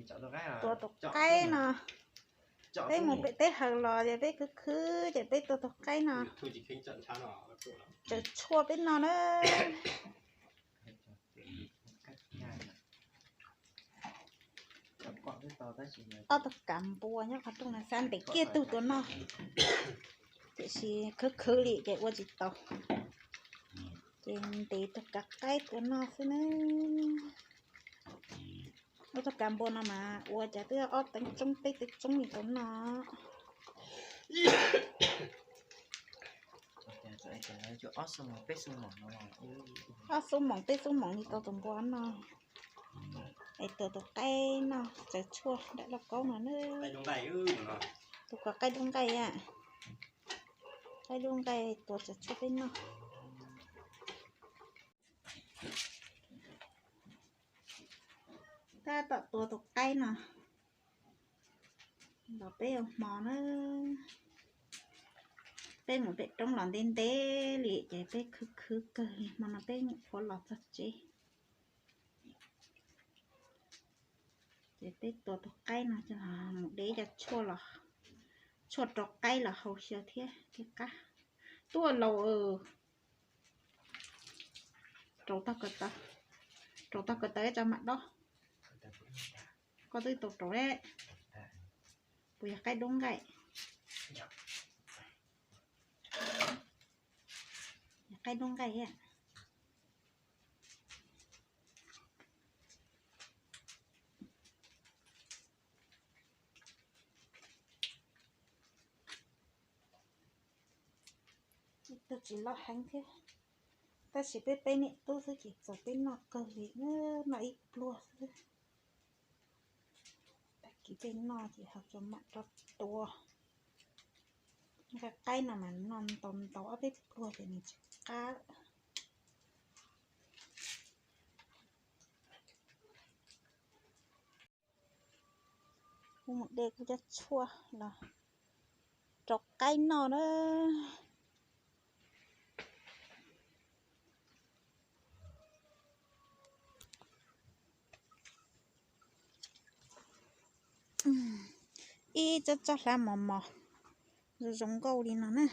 Tua tus qaib no, peb mus pem teb hawm los ces peb khwv khwv ces peb tua tus qaib no, tsaws tshuaj peb noj na. Ob tug kav npua nyob qhov rooj no xav ntev kiag tug tua noj, tiam sis khwv khwv li ces ua tsis tau, ces ntev tug kav qaib tua noj xwb na. Ob tug kav npua no mas ua cas twb ob teev tsoob peb teev tsoob li tau noj. Ob xub moos peb xub moos li tau tus npua no. Es tua tus qaib noj tsaws tshuaj nram lauj kaub no na. Tus kav qaib dub nqaij, qaib dub nqaij tua tsaws tshuaj peb noj. Tab tom tua tus qaib no los peb ua hmo na. Peb mus pem roob los ntev ntev li ces peb khwv khwv kawg li, hmo no peb nyuam qhuav los txog tsev. Ces peb tua tus qaib no coj mus de cov tshuaj los, tshuaj rau qaib los hau xyaw thiab thiaj qab. Tuaj laus, rau tag ko taw, rau tag ko taw ib tsa mam dob. Koj twb tau rau lawm. Puas yog qaib dub nqaij? Yog qaib dub nqaij thiab. Ib tug tsis loj heev thiab, tab sis peb peb niam tub xwb ces txaus peb noj kawg li, noj ib pluag xwb. Tag kis peb noj ces ho tso mam rau tua. Nqaij qaib no mas noj ntau ntau ob peb pluag ces nws tsis qab. Kuv mus de kuv cov tshuaj los rau qaib noj na. Ib tsob tsob hlav mos mos zoo zoo nkauj li no na,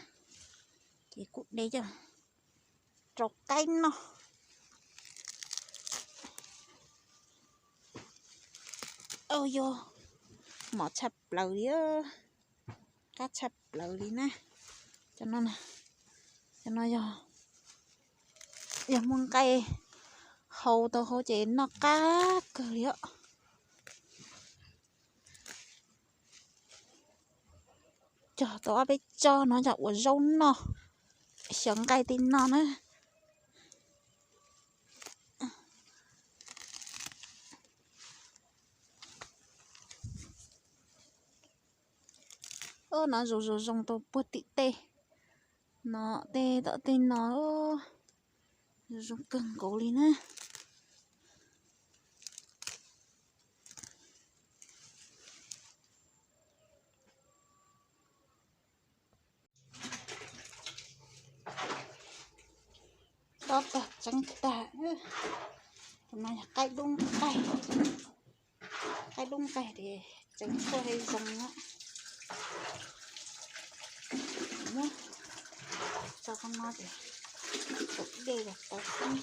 ces kuv de coj rau qaib noj. Au yog, mos tshaj plaws li, qab tshaj plaws li na. Cov no, cov no yog, yog muaj nqaij hau tau hauv ces noj qab kawg li os. Cog tau ob peb tsob no coj ua zaub noj, xyaw nqaij tej no na. Ub, no zoo zoo zoo tau puag tim tej no, tej tom tej no zoo zoo kawg nkaus li na. Dob tag tseeb tag. Tus no yog qaib dub nqaij, qaib dub nqaij ces tseev tshuaj zoo na. Muab tso qhov no ces tus dej los tau xwb.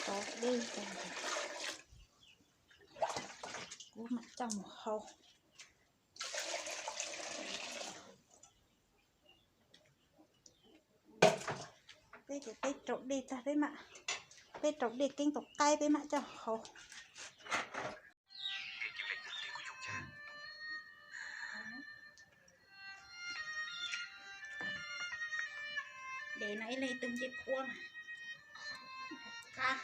Tau dej tag, kuv mam coj mus hau. Peb ces peb rau dej tag peb mam, peb rau dej keeb tau qaib peb mam coj hau. Dev no ib leeg ib tug ncej qhuab na. Qab.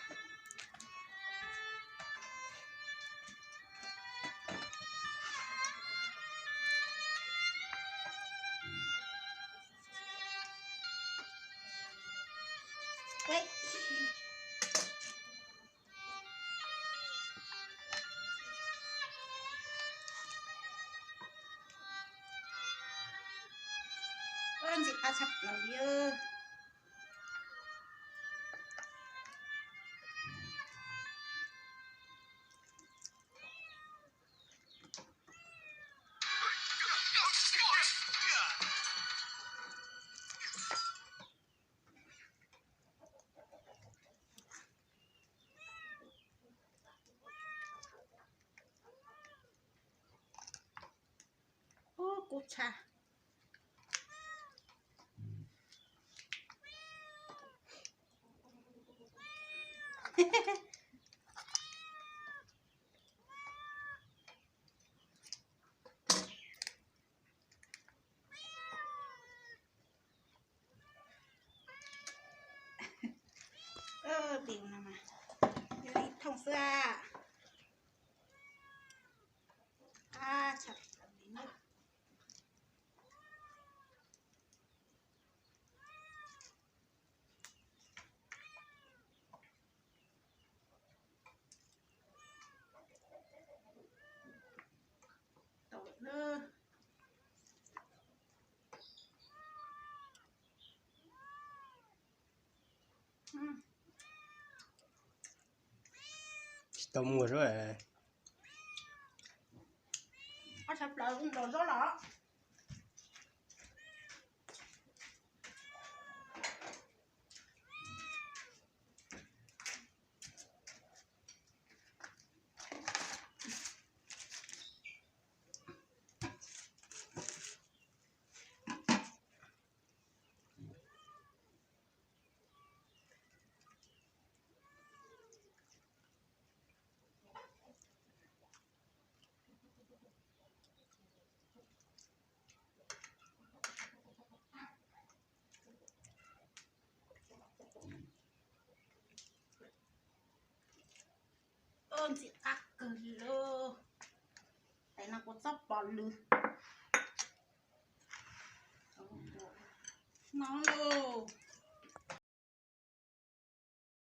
Ntxim qab tshaj plaws li. Ub, kub tshaj. Ib thooj xwb. Qab tshaj plaws li na. Tau lawm. Tsis tau muag zog. Qab tshaj plaws, los zaub los. Ntxim qab kawg li lauj. Tes no kuv txob pov lwm no lauj.